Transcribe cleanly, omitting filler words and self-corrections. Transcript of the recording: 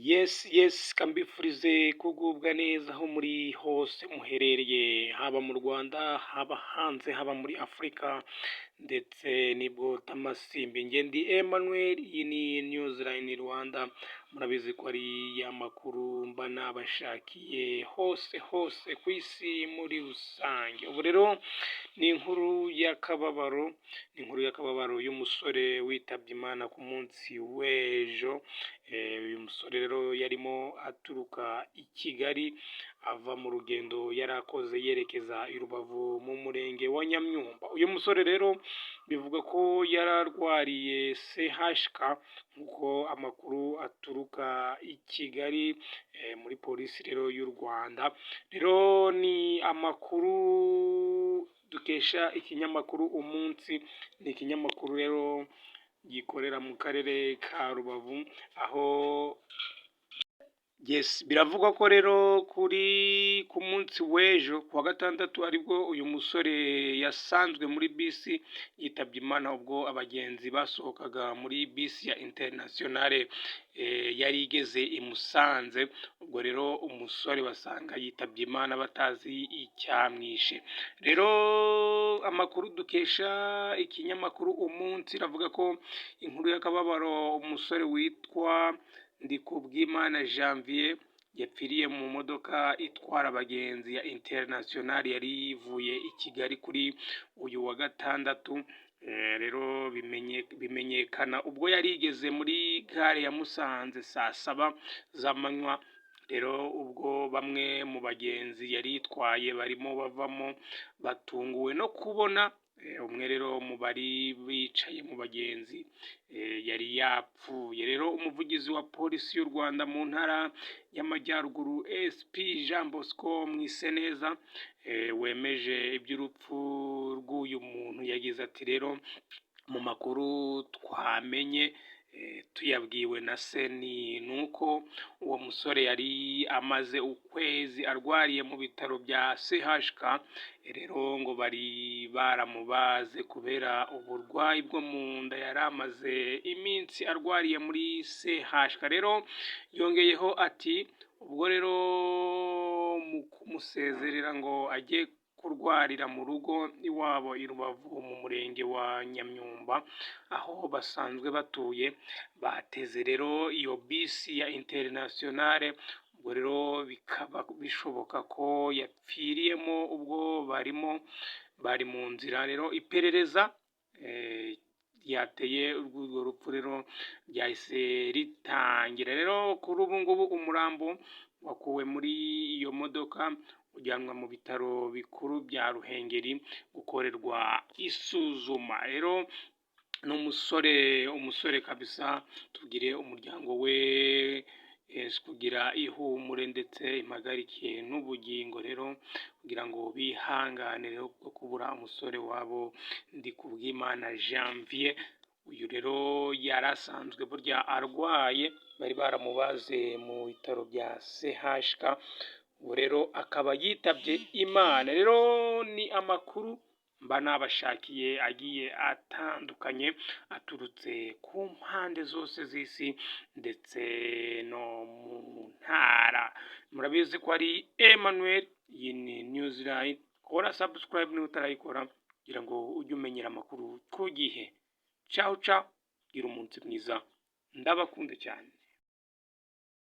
Yes, kambifurize kugubwa neza aho muri hose muherereye, haba mu Rwanda, haba hanze, haba muri Afurika ndetse n'ibwotamasimbi. Njye ndi Emmanuel, iyi ni Newsline Rwanda, murabizi ko ari ya makuru mba nabashakiye hose hose ku isi muri rusange. Ubu rero ni inkuru y'akababaro, ni inkuru y'akababaro y'umusore witabye Imana ku munsi w'ejo. Uyu musore rero yarimo aturuka i Kigali ava mu rugendo yari akoze yerekeza i Rubavu mu murenge wa Nyamyumba. Uyu musore rero bivugwa ko yari arwariye CHK, nk'uko amakuru aturuka i Kigali muri polisi rero y'u Rwanda. Rero ni amakuru dukesha ikinyamakuru Umunsi, ni ikinyamakuru rero gikorera mu karere ka Rubavu, aho yes, biravugwa ko rero kuri ku munsi w'ejo ku wa gatandatu aribwo uyu musore yasanzwe muri bisi yitabye Imana, ubwo abagenzi basohokaga muri bisi ya Internationale yari igeze i Musanze. Ubwo rero umusore basanga yitabye Imana batazi icyamwishe. Rero amakuru dukesha ikinyamakuru Umunsi iravuga ko inkuru y'akababaro, umusore witwa Ndikubwimana Janvier yapfiriye mu modoka itwara abagenzi ya International yari ivuye i Kigali kuri uyu wa gatandatu. Rero bimenyekana ubwo yari igeze muri gare ya Musanze saa 7 z'amanywa. Rero ubwo bamwe mu bagenzi yari itwaye barimo bavamo, batunguwe no kubona umwe rero mu bari bicaye mu bagenzi yari yapfuye. Rero umuvugizi wa polisi y'u Rwanda mu ntara y'Amajyaruguru, SP Jean Bosco Mwiseneza, wemeje iby'urupfu rw'uyu muntu, yagize ati: "Rero mu makuru twamenye tuyabwiwe na se ni uko uwo musore yari amaze ukwezi arwariye mu bitaro bya CHK. Rero ngo bari baramubaze kubera uburwayi bwo mu nda yari amaze iminsi arwariye muri CHK." Rero yongeyeho ati: "Ubwo rero mu kumusezerera ngo ajye kurwarira mu rugo iwabo i Rubavu mu murenge wa Nyamyumba aho basanzwe batuye, bateze rero iyo bisi ya Internationale. Ubwo rero bikaba bishoboka ko yapfiriyemo ubwo barimo bari mu nzira. Rero iperereza ryateye urwo rupfu rero ryahise ritangira. Rero kuri ubu ngubu umurambo wakuwe muri iyo modoka ujyanwa mu bitaro bikuru bya Ruhengeri gukorerwa isuzuma." Rero ni umusore, umusore kabisa. Tugire umuryango we kugira ihumure ndetse impagarike n'ubugingo, rero kugira ngo bihangane rero kubura umusore wabo Ndikubwimana Janvier. Uyu rero yari asanzwe burya arwaye, bari baramubaze mu bitaro bya CHK, ubu rero akaba yitabye Imana. Rero ni amakuru mba nabashakiye agiye atandukanye aturutse ku mpande zose z'isi ndetse no mu ntara. Murabizi ko ari Emmanuel, iyi ni Newsline. Kora subscribe niba utarayikora kugira ngo ujye umenyera amakuru ku gihe. Ciao ciao, gira umunsi mwiza, ndabakunda cyane.